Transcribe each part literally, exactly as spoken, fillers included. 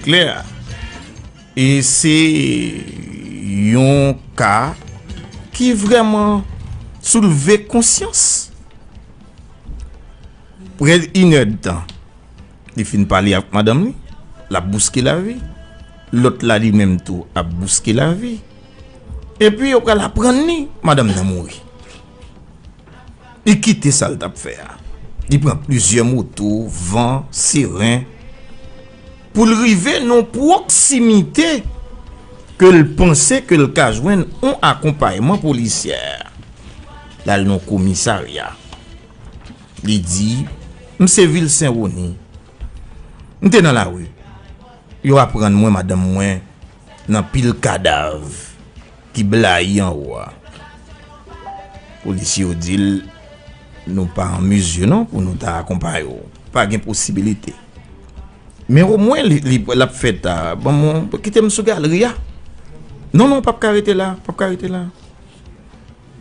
klè. E se yon ka ki vrèman soulve konsyans. Prè inèdtan, li fin pale ak madanm li, l ap bouske lavi. Lòt la, li menm tou, ap bouske lavi. Epi, yo pral aprann li, madanm nan mouri. Li kite sa l t ap fè a. Li pran plizyè moto, van, seren, pou l rive nan pwoksimite ke l panse ke l ka jwenn yon akonpayman polisyè. L al nan komisarya. Li di, "M se Vilsen Rony. M te nan lari. Yo aprann mwen madanm mwen nan pil kadav ki blayi anwo a." Polisye yo di l, "Nou pa an mizi non pou nou ta akonpaye w. Pa gen posibilite." Men omwen li, li, l ap fè ta. "Ban mwen, kite m sou galri a." "Non, non, w p ap ka rete la, w p ap ka rete la."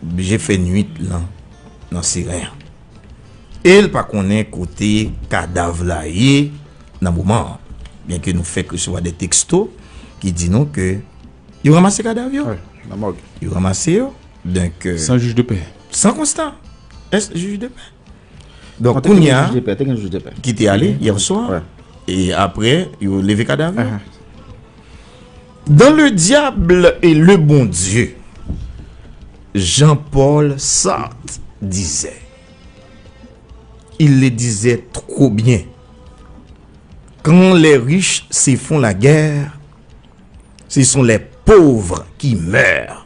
Oblije fè nwit lan nan seren an. E l pa konnen kote kadav la ye nan moman an. Byenke nou fèk resevwa de teksto ki di nou ke yo ranmase kadav yo. Wi, nan mòg. Yo ranmase yo. Donk, euh, San jij de pè. San konsta. Èske jij de pè? Donk, kounye a, te gen jij de pè, te gen jij de pè ki te ale yè swa. Wi. E apre, yo leve kadav yo. Ahan. Dans Le Diable et le Bon Dieu, Jean-Paul Sartre disait, il le disait trop bien, quand les riches se font la guerre, ce sont les pauvres qui meurent.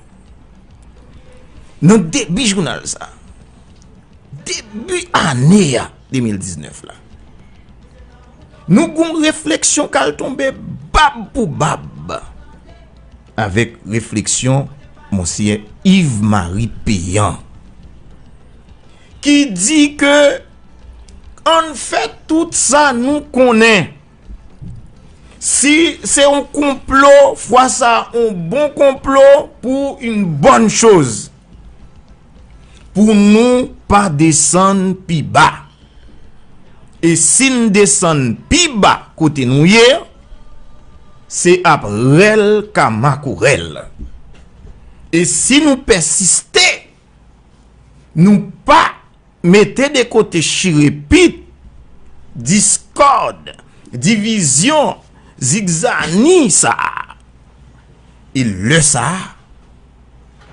Nan debi jounal sa, debi ane a de mil diznèf la, nou gon refleksyon k al tonbe bab pou bab avèk refleksyon Monsyè Yves Marie Péan, ki di ke ann fè tout sa nou konnen. Si se yon konplo, fwa sa yon bon konplo pou yon bòn choz. Pou nou pa desann pi ba. E si n desann pi ba kote nou ye, se ap rèl ka makorèl. E si nou pèsiste, nou pa mete de kote chirepit, diskòd, divizyon, zigzani sa a. E lè sa a,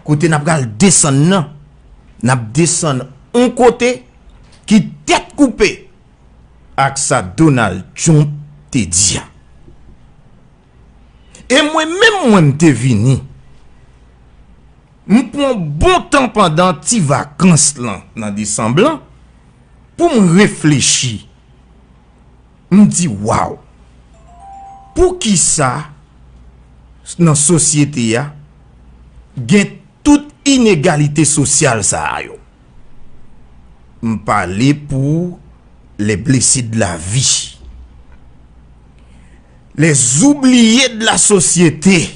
kote n ap pral desann nan, n ap desann yon kote ki tèt koupe ak sa Donald Trump te di a. E mwen menm, mwen, m te vini. M pran bon tan pandan ti vakans lan nan desanm lan pou m reflechi. M di, "Waw! Poukisa nan sosyete a gen tout inegalite sosyal sa a yo?" M pale pou les blessés de la vie, les oubliés de la société,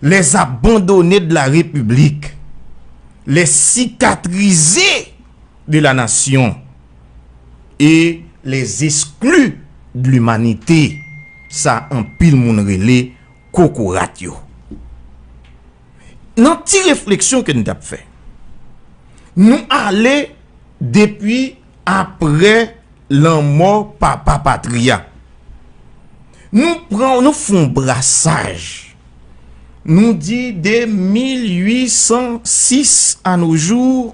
les abandonnés de la République, les cicatrisés de la nation et les exclus de l'humanité, sa anpil moun rele kokorat yo. Nan ti refleksyon ke n t ap fè, nou ale depi apre lanmò papa patri a. Nou pran, nou fè yon brasaj. Nou di de mil uit san sis à nos jours,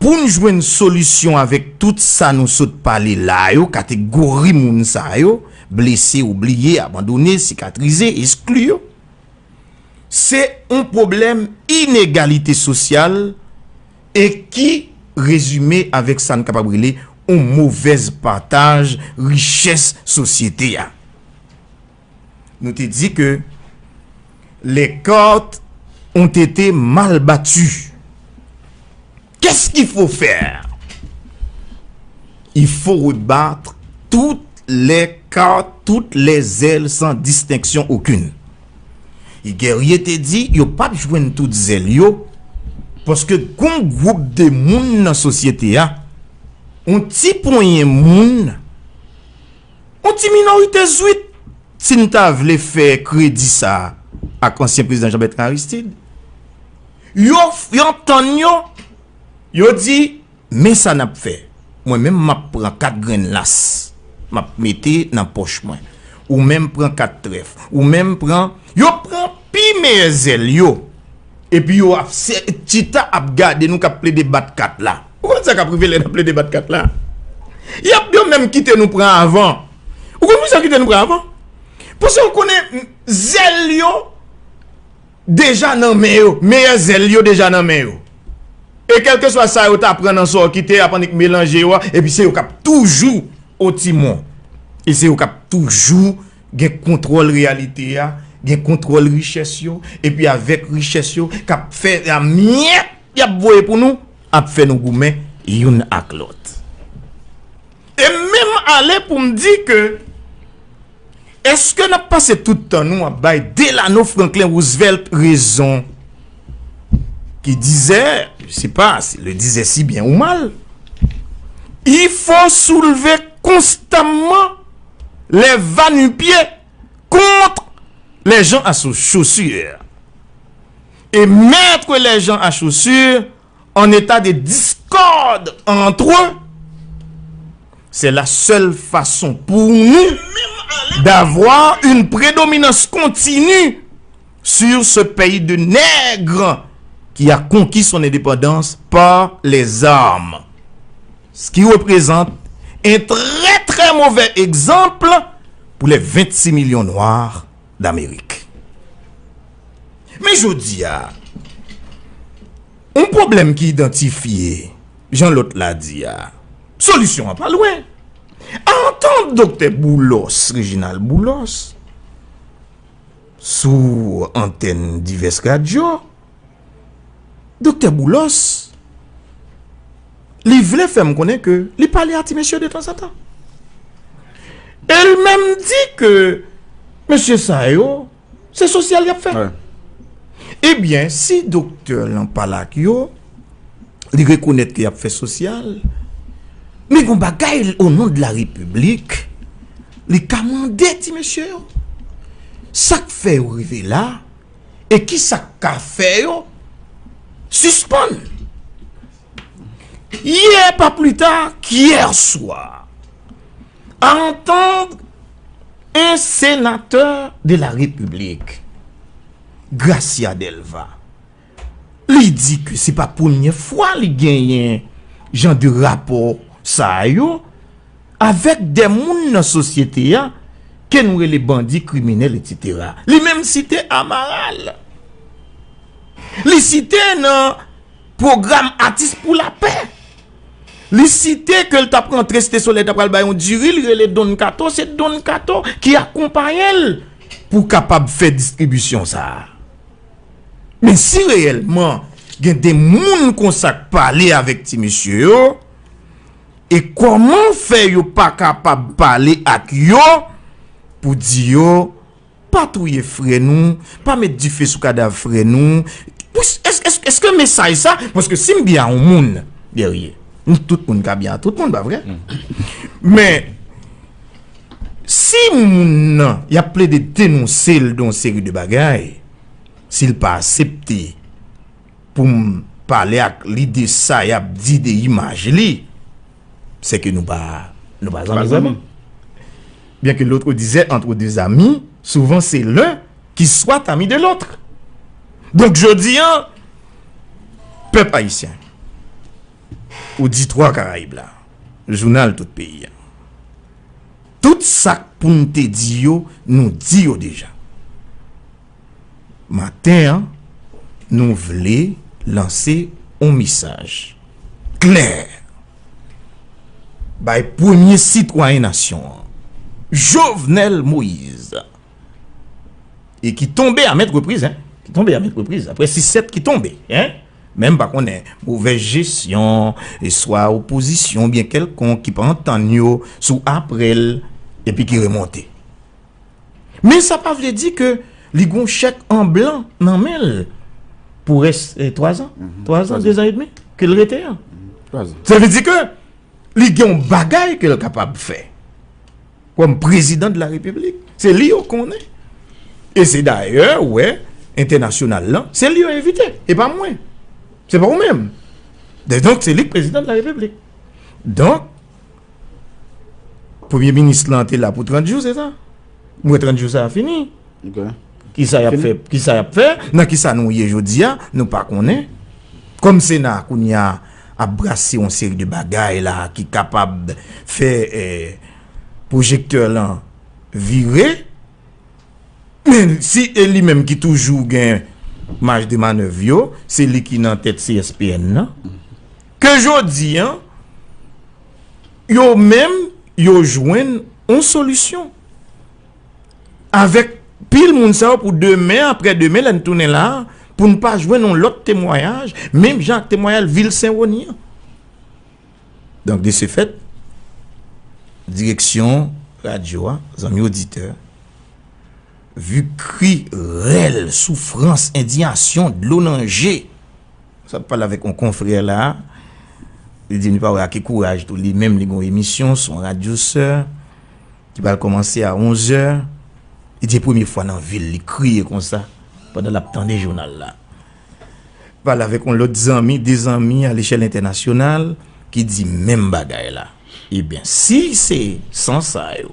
pou n jwenn solisyon avèk tout sa nou sot pale la yo, kategori moun sa yo, blese, oubliye, abandone, sikatrize, eskli yo, se yon pwoblèm inegalite sosyal e ki rezime avèk sa n kapab rele yon movèz pataj richès sosyete a. Nou te di ke les cartes ont été mal battues. Qu'est-ce qu'il faut faire? Il faut rebattre toutes les cartes, toutes les ailes, sans distinction aucune. E Guerrier te di, yo p ap jwenn tout zèl yo, paske gon gwoup de moun nan sosyete a, yon ti ponyen moun, yon ti minorite zwit, si n ta vle fè kredi sa a ak ansyen prezidan Jean Bertrand Aristide, yo, yo antann yo, yo di, men sa n ap fè. Mwen menm, m ap pran kat grenn las, m ap mete nan pòch mwen. Ou menm pran kat trèf. Ou menm pran, yo pran pi meyè zèl yo. Epi yo ap se- chita ap gade nou k ap plede bat kat la. Ou konn sa k ap rive lè n ap plede bat kat la? Y ap yo menm kite nou pran avan. Ou konn poukisa yo kite nou pran avan? Paske yo konnen zèl yo deja nan men yo, meyè zèl yo deja nan men yo. E kèlkeswa sa yo ta pran nan sa w kite, y ap annik melanje yo a, epi se yo k ap toujou o timon. E se yo k ap toujou gen kontwòl reyalite a, gen kontwòl richès yo, epi avèk richès yo, k ap fè lamyèt y ap voye pou nou, ap fè nou goumen youn ak lòt. E m menm ale pou m di ke, èske n ap pase tout tan nou ap bay Delano Franklin Roosevelt rezon, qui disait, je sais pas s'il le disait si bien ou mal, il faut soulever constamment les va-nu-pieds contre les gens à chau- chaussures et mettre les gens à chaussures en état de discorde entre eux, c'est la seule façon pour nous d'avoir une prédominance continue sur ce pays de nègres qui a conquis son indépendance par les armes. Ce qui représente un très très mauvais exemple pour les vingt-six millions noirs d'Amérique. Men jodi a, yon pwoblèm ki idantifye, jan lòt la di a, solisyon an pa lwen. A antann doktè Boulos, Reginald Boulos, sou antèn divès radyo, doktè Boulos, li vle fè m konnen ke li pale a ti mesye detanzantan. E l menm di ke mesye sa yo, se sosyal y ap fè. Ebyen, si doktè lan pale ak yo, li rekonèt ke y ap fè sosyal, men gon bagay, o non de la repiblik, li ka mande ti mesye yo sa k fè yo rive la, e kisa k ka fè yo sispann. Hier, pas plus tard qu'hier soir, à entendre un sénateur de la République, Gracia Delva, li di ke se pa premye fwa li genyen jan de rapò sa yo avèk de moun nan sosyete a ke nou rele bandi, kriminèl, etsetera. Li menm site Amaral. Li site nan pwogram Atis pou Lapè. Li site ke l t ap rantre Site Solèy, t ap pral bay yon diri, li rele Don Kato, se Don Kato ki akonpaye l pou kapab fè distribisyon sa a. Men si reyèlman gen de moun konsa k pale avèk ti mesye yo, e kòman fè yo pa kapab pale ak yo pou di yo, pa touye frè nou, pa met dife sou kadav frè nou? Pous- Èske, èske, èske mesaj sa, paske si m byen a yon moun, Guerrier, nou tout moun ka byen a tout moun, pa vre? Men, si moun nan, y ap plede denonse l de yon seri de bagay, si l pa aksepte pou m pale ak li de sa y ap di de imaj li, c'est que nou pa, nou pa zanmi vrèman. Bien que l'autre disait, entre deux amis, souvent c'est l'un qui soit ami de l'autre. Donk, jodi a, pèp ayisyen, oditwa Karayib la, jounal tout peyi a, tout sa k pou n te di yo, nou di yo deja. Maten an, nou vle lanse yon mesaj klè bay premye sitwayen nasyon an, Jovenel Moïse, e ki tonbe a mèt repriz, en, ki tonbe a mèt repriz, apre sis sèt ki tonbe, en, men m pa konnen, movèz jesyon, e swa opozisyon, byen kèlkonk ki pa antann yo sou apre l, epi ki remonte. Men sa pa vle di ke li gon chèk an blan nan men l pou rès, eh, twa zan, twa zan, de zan edmi ke l rete an. Sa vle di ke li gen yon bagay ke l kapab fè. Kòm prezidan de la repiblik. Se li yo konnen. E se dayè, ou wè, entènasyonal lan, se li yo envite, e pa mwen. Se pa ou menm. Donk, se li k prezidan de la repiblik. Donk, premye minis lan te la pou trant jou, se sa? Mwen, trant jou sa a fini. Kisa y ap fè? Kisa y ap fè? Nan kisa nou ye jodi a? Nou pa konnen. Kòm Sena a kounye a ap brase yon seri de bagay la ki kapab fè eh, pwojektè lan vire, men si e li menm ki toujou gen maj de manèv yo, se li ki nan tèt C S P N nan, ke jodi an, yo menm, yo jwenn yon solisyon. Avèk pil moun sa yo pou demen, aprè demen, lè n tounen la, pou n pa jwenn yon lòt temwayaj, menm jan ak temwayaj vil Sen Woni an. Donk, de ce fait, direksyon radyo a, zanmi oditè, vi kri, rèl, soufrans, endiyasyon, dlo nan je, sa pale avèk yon konfrè la, li di m li pa wè ak ki kouraj tou, li menm li gon emisyon sou yon radyo sè, ki pral kòmanse a onz è. Li di premye fwa nan vi l li kriye konsa pandan l ap tande jounal la. Pale avèk yon lòt zanmi, de zanmi a lechèl entènasyonal ki di menm bagay la. Ebyen, si se san sa yo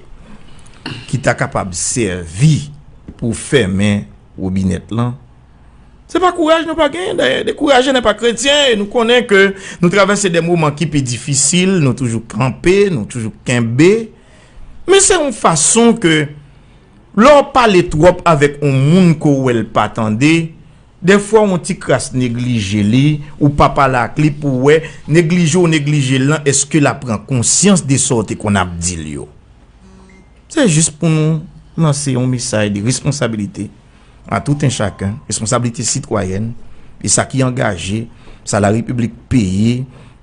ki ta kapab sèvi pou fèmen wobinèt lan, se pa kouraj nou pa genyen. Dayè, décourager n'est pas chrétien, e nou konnen ke nou travèse de moman ki pi difisil, nou toujou kanpe, nou toujou kenbe. Men se yon fason ke lè w pale twòp avèk yon moun ke w wè l pa tande, dèfwa yon ti kras neglije li, ou pa pale ak li pou w wè, neglije w neglije l lan, èske l ap pran konsyans de sa w te konn ap di l yo. Se jis pou nou lanse yon mesaj de responsabilite a tout un chacun, responsabilité citoyenne, e sa ki angaje, sa larepiblik peye,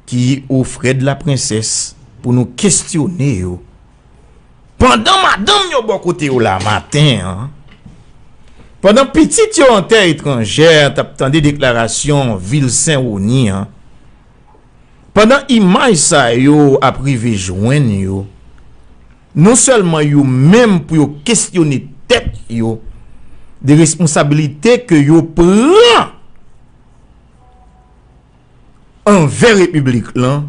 ki o frè de la prensès, pou nou kestyone yo. Pandan madanm yo bò kote yo la maten an, pandan pitit yo an tè etranjè t ap tande deklarasyon vil Sen Woni an, pandan imaj sa yo ap rive jwenn yo, non sèlman yo menm pou yo kestyone tèt yo de responsablite ke yo pran anvè repiblik lan,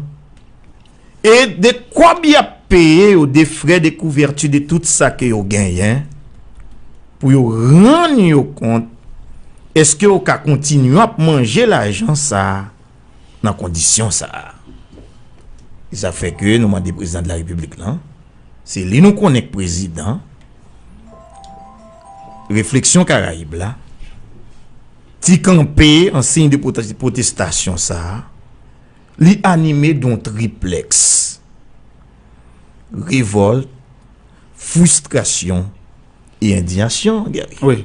e de kòb y ap peye yo, de frè de kouvèti de tout sa ke yo genyen, pou yo rann yo kont, èske yo ka kontinye ap manje lajan sa a nan kondisyon sa a? E sa fè ke nou mande prezidan de la repiblik lan, se li nou konnen k prezidan, refleksyon Karayib la, ti kanpe an siy de pwote- pwotestasyon sa a, li anime d on triplèks: revòlt, fristrasyon e endiyasyon, Gary. Wi.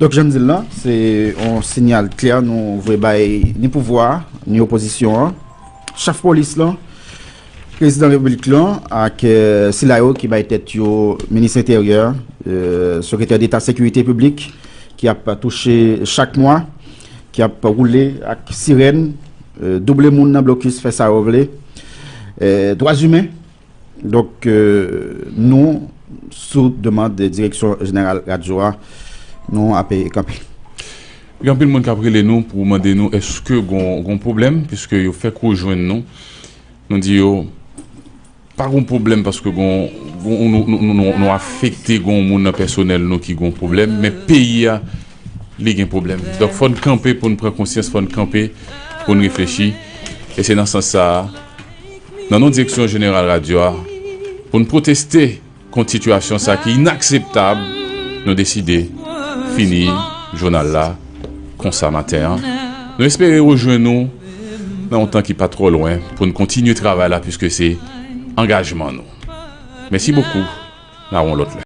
Donk, jan m di l lan, se yon siyal klè nou vle bay ni pouvwa a, ni opozisyon an, chèf polis lan, prezidan repiblik lan ak eh, sila yo ki bay tèt yo minis enteryè, eh, sekretè deta sekirite piblik, ki ap touche chak mwa, ki ap woule ak sirèn, eh, double moun nan blokis, fè sa yo vle. Eh, dwa imen. Donk, eh, nou, sou demann de direksyon jeneral radyo a, nou ape kanpe. Gen anpil moun k ap rele nou pou mande nou èske gon, gon pwoblèm, piske yo fèk rejwenn nou. Nou di yo, pa gon pwoblèm paske gon, gon nou, nou, nou, nou afekte, gon moun nan pèsonèl nou ki gon pwoblèm, men peyi a, li gen pwoblèm. Donk, fò n kanpe pou n pran konsyans, fò n kanpe pou n reflechi. E se nan sans sa a, nan non direksyon jeneral radyo a, pou n pwoteste kont sitiyasyon sa ki inakseptab, nou deside fini jounal la konsa maten an. Nou espere rejwenn nou nan yon tan ki pa twò lwen pou n kontinye travay la, piske se angajman nou. Mèsi bokou. N a wè yon lòt lè.